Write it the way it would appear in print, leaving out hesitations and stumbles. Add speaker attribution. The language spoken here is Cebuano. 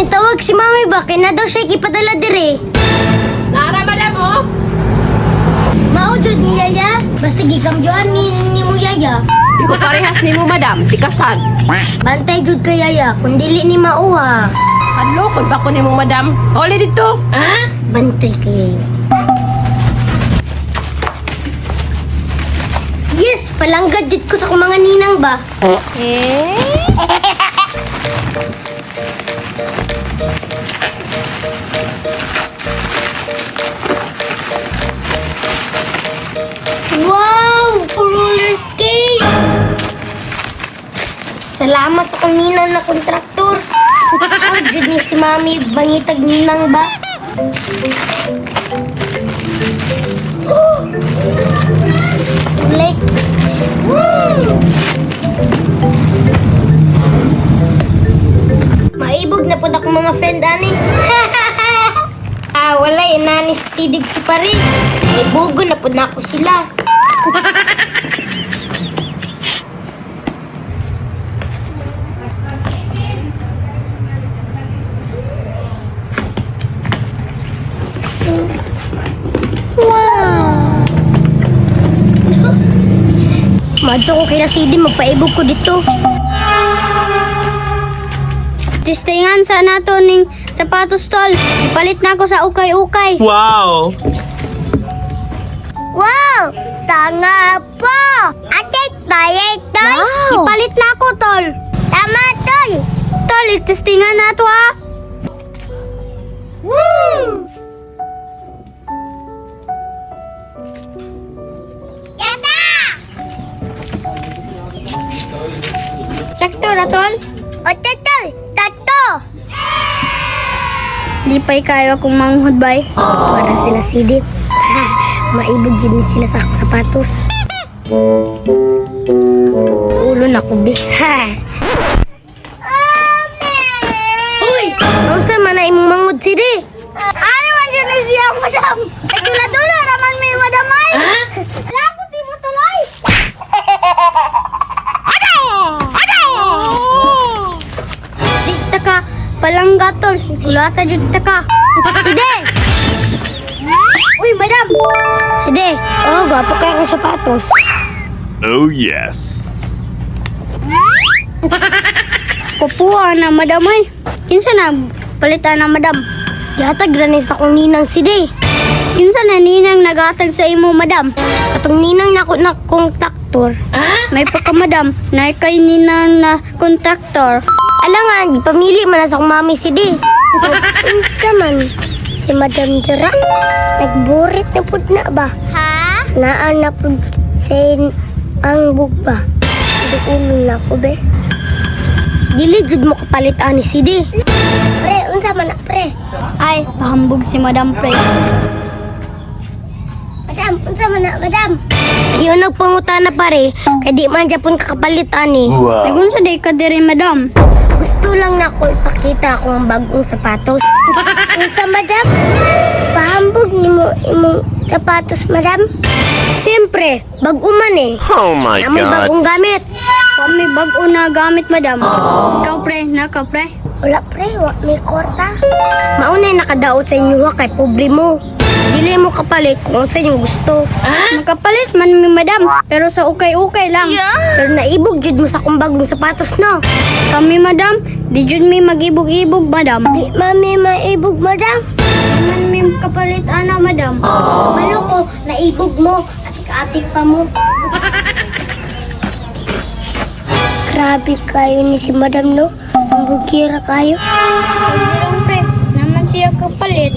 Speaker 1: Nitawag si Mami ba? Kaya na daw siya ipadala dire.
Speaker 2: Nara, madam, oh.
Speaker 1: Mao jud ni Yaya. Basta gikambyuhan ni mo Yaya.
Speaker 2: Di ko parehas nimo, madam. Tikasan.
Speaker 1: Bantay jud kay Yaya kung dili ni mauha.
Speaker 2: Hadlokon ba ko nimo, madam? Huli dito. Ha?
Speaker 1: Bantay kay Yaya. Yes, palangga jud ko sa akong mga ninang ba. Eh? Wow! Roller skate! Salamat sa akong ninang na kontraktor. Oh, jud ni si Mami, bangitag ninang ba? Oh! Like, woo! Maibog na pud akong mga friend ani. Ah, wala inani sidig ko pa rin. Ibugo na pud nako sila. Wow! Madto ko kay Sidi, magpaibog ko dito.
Speaker 3: Testingan sa nato ning sapatos, tol. Ipalit na ako sa ukay-ukay.
Speaker 4: Wow!
Speaker 1: Wow! Tanga po! Ate, palit, tol!
Speaker 3: Wow! Ipalit na ako, tol.
Speaker 1: Tama, tol!
Speaker 3: Tol, itestingan nato ha.
Speaker 1: Woo! Yata!
Speaker 3: Sakto ra, tol.
Speaker 1: Ote, tol! Tato!
Speaker 3: Lipay kayo akong manghod bay.
Speaker 1: Para sila Sidi. Ha, maibog yun sila sa akong sapatos. Ulo na ko, be. Ha! Uy! Unsa man na imong mangod, Sidi?
Speaker 3: Ano man yun ni siya, madam? Nagdula-dula naman may madam ay. Lakot di mo tuloy. Di ta ka palangga, tol. Kulata jud ta ka. Sige. Uy, madam.
Speaker 1: Sidi, oh, gwapo kaya akong sapatos.
Speaker 4: Oh yes!
Speaker 3: Kupuha na, madam ay. Kinsa na palitan na, madam?
Speaker 1: Gihatag ra ni sa akong ninang Sidi.
Speaker 3: Kinsa na ninang nagatag sa imo, madam?
Speaker 1: Atong ninang nako na kontraktor.
Speaker 3: May pagka, madam. Na kay ninang na kontraktor.
Speaker 1: Alangan, pamili man na sa akong mami Sidi. Unsa man si Madam Dira? Nagburit na pud na ba?
Speaker 3: Ha?
Speaker 1: Naa na pud sa ang bugba. Duulo na ko be. Dili jud mo kapalit ani Sidi. Pre, unsa man na pre?
Speaker 3: Ay, pahambog si madam, pre.
Speaker 1: Madam, unsa man na, madam? Iyo nagpangutana pare, kay di man japon kakapalit ani.
Speaker 4: Wow!
Speaker 3: Nagun sa day ka diri, madam.
Speaker 1: Gusto lang na ako ipakita akong bagong sapatos. Unsa, madam? Pahambog nimo imong sapatos, madam? Siyempre, bag-o man eh.
Speaker 4: Oh my
Speaker 1: Amoy
Speaker 4: God!
Speaker 1: bagong gamit.
Speaker 3: Wa may bag-o na gamit, madam. Ikaw, pre, naka, pre.
Speaker 1: Wala pre, wa may kwarta. Mauna nakadaot sa inyo ha, kay pobre mo. Dili mo kapalit kung unsa yung gusto.
Speaker 3: Makapalit man mi, madam, pero sa ukay-ukay lang.
Speaker 1: Pero naibog jud mo sa akong bagong sapatos, no?
Speaker 3: Kami, madam, di jud mi mag-ibog-ibog, madam.
Speaker 1: Di mami maibog, madam.
Speaker 3: Di man mi kapalit ana, madam.
Speaker 1: Balo ko, naibog mo at kaatik pa mo. Grabe kayo ni si madam, no? Ang bukira kayo.
Speaker 3: Sige lang, pre, naman siya kapalit.